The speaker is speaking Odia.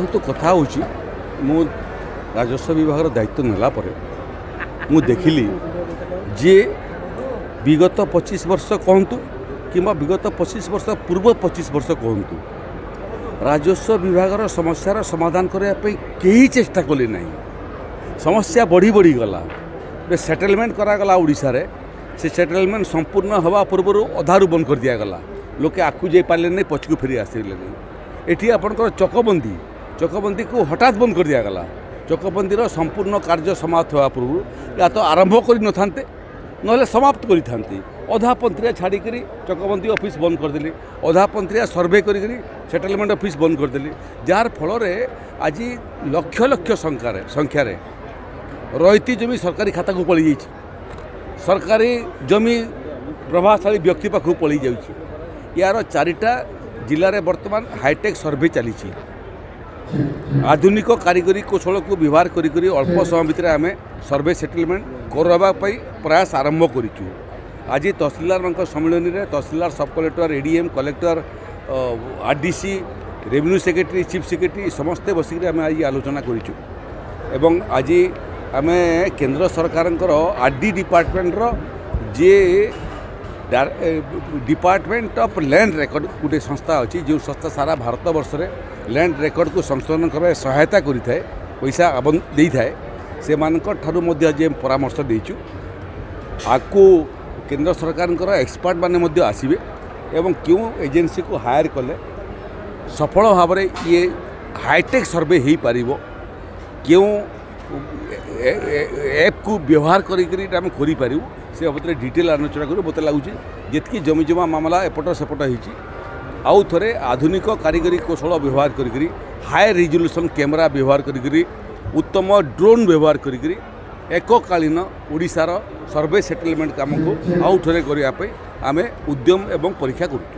କିନ୍ତୁ କଥା ହେଉଛି, ମୁଁ ରାଜସ୍ୱ ବିଭାଗର ଦାୟିତ୍ୱ ନେଲା ପରେ ମୁଁ ଦେଖିଲି ଯେ ବିଗତ 25 ବର୍ଷ କୁହନ୍ତୁ କିମ୍ବା ବିଗତ 25 ବର୍ଷ ପୂର୍ବ 25 ବର୍ଷ କୁହନ୍ତୁ, ରାଜସ୍ୱ ବିଭାଗର ସମସ୍ୟାର ସମାଧାନ କରିବା ପାଇଁ କେହି ଚେଷ୍ଟା କଲେ ନାହିଁ। ସମସ୍ୟା ବଢ଼ି ବଢ଼ି ଗଲା। ଏବେ ସେଟଲମେଣ୍ଟ କରାଗଲା ଓଡ଼ିଶାରେ। ସେ ସେଟଲମେଣ୍ଟ ସମ୍ପୂର୍ଣ୍ଣ ହେବା ପୂର୍ବରୁ ଅଧାରୁ ବନ୍ଦ କରିଦିଆଗଲା। ଲୋକେ ଆଗକୁ ଯାଇପାରିଲେ ନାହିଁ, ପଛକୁ ଫେରି ଆସିଲେ ନାହିଁ। ଏଠି ଆପଣଙ୍କର ଚକବନ୍ଦୀ, ଚକବନ୍ଦୀକୁ ହଠାତ୍ ବନ୍ଦ କରିଦିଆଗଲା। ଚକବନ୍ଦୀର ସମ୍ପୂର୍ଣ୍ଣ କାର୍ଯ୍ୟ ସମାପ୍ତ ହେବା ପୂର୍ବରୁ ୟା ତ ଆରମ୍ଭ କରିନଥାନ୍ତେ, ନହେଲେ ସମାପ୍ତ କରିଥାନ୍ତି। ଅଧା ପନ୍ଥରିଆ ଛାଡ଼ିକରି ଚକବନ୍ଦୀ ଅଫିସ୍ ବନ୍ଦ କରିଦେଲି। ଅଧା ପନ୍ଥରିଆ ସର୍ଭେ କରିକରି ସେଟଲମେଣ୍ଟ ଅଫିସ୍ ବନ୍ଦ କରିଦେଲି, ଯାହାର ଫଳରେ ଆଜି ଲକ୍ଷ ଲକ୍ଷ ସଂଖ୍ୟାରେ ରୟତି ଜମି ସରକାରୀ ଖାତାକୁ ପଳେଇ ଯାଇଛି, ସରକାରୀ ଜମି ପ୍ରଭାବଶାଳୀ ବ୍ୟକ୍ତି ପାଖକୁ ପଳେଇ ଯାଉଛି। ୟାର ଚାରିଟା ଜିଲ୍ଲାରେ ବର୍ତ୍ତମାନ ହାଇଟେକ୍ ସର୍ଭେ ଚାଲିଛି। ଆଧୁନିକ କାରିଗରୀ କୌଶଳକୁ ବ୍ୟବହାର କରି କରି ଅଳ୍ପ ସମୟ ଭିତରେ ଆମେ ସର୍ଭେ ସେଟଲମେଣ୍ଟ କରାଇବା ପାଇଁ ପ୍ରୟାସ ଆରମ୍ଭ କରିଛୁ। ଆଜି ତହସିଲଦାରମାନଙ୍କ ସମ୍ମିଳନୀରେ ତହସିଲଦାର, sub collector, ADM, collector, RDC, revenue secretary, chief secretary ସମସ୍ତେ ବସିକରି ଆମେ ଆଜି ଆଲୋଚନା କରିଛୁ। ଏବଂ ଆଜି ଆମେ କେନ୍ଦ୍ର ସରକାରଙ୍କର ଆର୍ ଡି ଡିପାର୍ଟମେଣ୍ଟର ଯିଏ ଡିପାର୍ଟମେଣ୍ଟ ଅଫ୍ ଲ୍ୟାଣ୍ଡ ରେକର୍ଡ଼ ଗୋଟେ ସଂସ୍ଥା ଅଛି, ଯେଉଁ ସଂସ୍ଥା ସାରା ଭାରତବର୍ଷରେ ଲ୍ୟାଣ୍ଡ ରେକର୍ଡ଼କୁ ସଂଶୋଧନ କରିବାରେ ସହାୟତା କରିଥାଏ, ପଇସା ଦେଇଥାଏ, ସେମାନଙ୍କ ଠାରୁ ମଧ୍ୟ ଆଜି ଆମେ ପରାମର୍ଶ ଦେଇଛୁ। ଆକୁ କେନ୍ଦ୍ର ସରକାରଙ୍କର ଏକ୍ସପର୍ଟ ମାନେ ମଧ୍ୟ ଆସିବେ ଏବଂ କେଉଁ ଏଜେନ୍ସିକୁ ହାୟାର କଲେ ସଫଳ ଭାବରେ ଇଏ ହାଇଟେକ୍ ସର୍ଭେ ହେଇପାରିବ, କେଉଁ ଆପ୍କୁ ବ୍ୟବହାର କରିକରି ଏଇଟା ଆମେ କରିପାରିବୁ, ସେ ବାବଦରେ ଡିଟେଲ୍ ଆଲୋଚନା କରିବୁ। ମୋତେ ଲାଗୁଛି ଯେତିକି ଜମିଜମା ମାମଲା ଏପଟ ସେପଟ ହେଇଛି, ଆଉ ଥରେ ଆଧୁନିକ କାରିଗରୀ କୌଶଳ ବ୍ୟବହାର କରିକରି, ହାଇ ରିଜଲ୍ୟୁସନ୍ କ୍ୟାମେରା ବ୍ୟବହାର କରିକରି, ଉତ୍ତମ ଡ୍ରୋନ୍ ବ୍ୟବହାର କରିକରି ଏକକାଳୀନ ଓଡ଼ିଶାର ସର୍ଭେ ସେଟଲମେଣ୍ଟ କାମକୁ ଆଉ ଥରେ କରିବା ପାଇଁ ଆମେ ଉଦ୍ୟମ ଏବଂ ପରୀକ୍ଷା କରୁଛୁ।